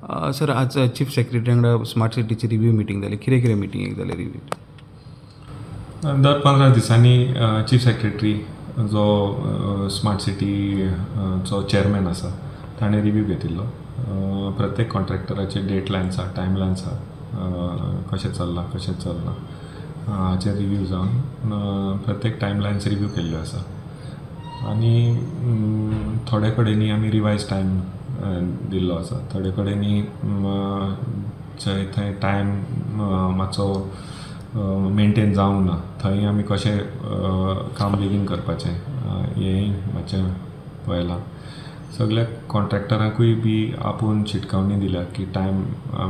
Sir, आज chief secretary वांगडा smart सिटीची review meeting जाली. कितें कितें मिटींगेक जालें रिव्यू? दर 15 दिसांनी चीफ सेक्रेटरी जो स्मार्ट सिटीचो चेअरमॅन आसा ताणें रिव्यू घेतिल्लो. प्रत्येक कॉन्ट्रॅक्टराचे डेट लायन्स आहा, टायम लायन्स आहा, कशें चल्लां कशें चलना हाचेर रिव्यू जावन प्रत्येक टायम लायन्स रिव्यू केल्ल्यो आसा. आनी थोडे कडेनी आमी रिवायज टायम दिल्लो आसा, थोडे कडेनी जंय थंय टायम मातसो मेनटेन जावंक ना थंय आमी कशें काम बेगीन करपाचें हेंय मातशें पळयलां. सगल्या कॉन्ट्रॅक्टरांकूय बी आपोवन शिटकावणी दिल्या की टायम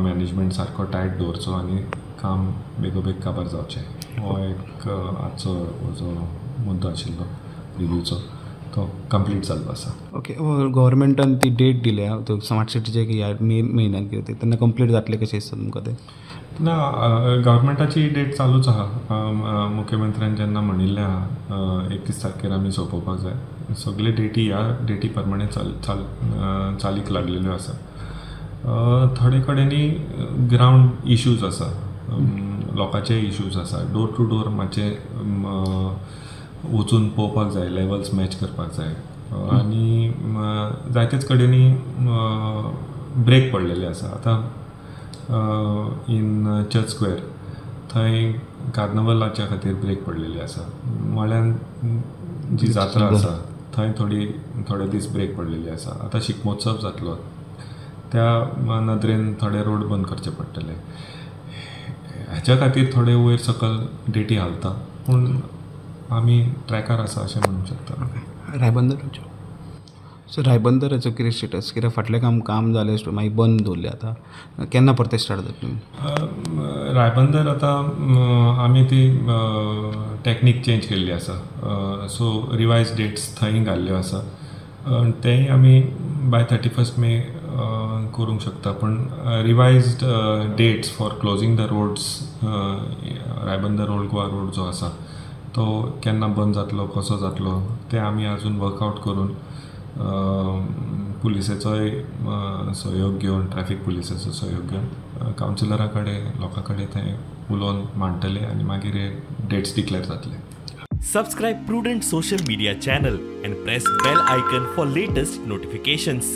मॅनेजमेंट सारको टायट दवरचो आनी काम बेगोबेग काबार जावचें. हो एक आजचो जो मुद्दो आशिल्लो रिव्यूचो तो कंप्लीट जाल्लो आसा. ओके, गव्हर्मेंटान ती डेट दिल्या स्मार्ट सिटीचे की ह्या मे म्हयन्यान कितें तें, तेन्ना कंप्लीट जातलें कशें दिसता तुमकां तें? ना, गव्हर्मेंटाची डेट चालूच आहा. मुख्यमंत्र्यान जेन्ना म्हणिल्लें आहा 31 तारखेर आमी सोंपोवपाक जाय, सगळे डेटी ह्या डेटी प्रमाणे चालीक लागलेल्यो आसा. थोडे कडेनी ग्रावंड इश्यूज आसा, लोकांचे इश्यूज आसा. डोर टू डोर मातशें वचून पळोवपाक जाय, लेवल्स मॅच करपाक जाय. आनी जायतेच कडेनी ब्रेक पडलेले आसा. आतां इन चर्च स्क्वेअर थंय कार्नवलाच्या खातीर ब्रेक पडलेली आसा. मळ्यान जी जात्रा आसा थंय थोडे दीस ब्रेक पडलेली आसा. आतां शिगमोत्सव जातलो त्या नदरेन थोडे रोड बंद करचे पडटले. हाच्या खातीर थोडे वयर सकल डेटी हालता, पूण आमी ट्रॅकार आसा अशें म्हणूंक शकता. रायबंदराचो सो रायबंदराचो कितें स्टेटस? कित्याक फाटलें काम जालें मागीर बंद दवरलें, आतां केन्ना परतें स्टार्ट जातलें? रायबंदर आतां आमी ती टॅक्नीक चेंज केल्ली आसा. सो रिवायज डेट्स थंय घाल्ल्यो आसा, तेंय आमी बाय 31 मे करूंक शकता. पूण revised dates for closing the roads, Ribandar old Goa road जो आसा तो केन्ना बंद जातलो कसो जातलो तें आमी आजून वर्कआवट करून पुलिसेचोय सहयोग घेवन, ट्रॅफीक पुलिसाचो सहयोग घेवन कावन्सिलरा कडेन लोकां कडेन थंय उलोवन मांडटले आनी मागीर हे डेट्स डिक्लेर जातले. Subscribe Prudent social media channel and press bell icon for latest notifications.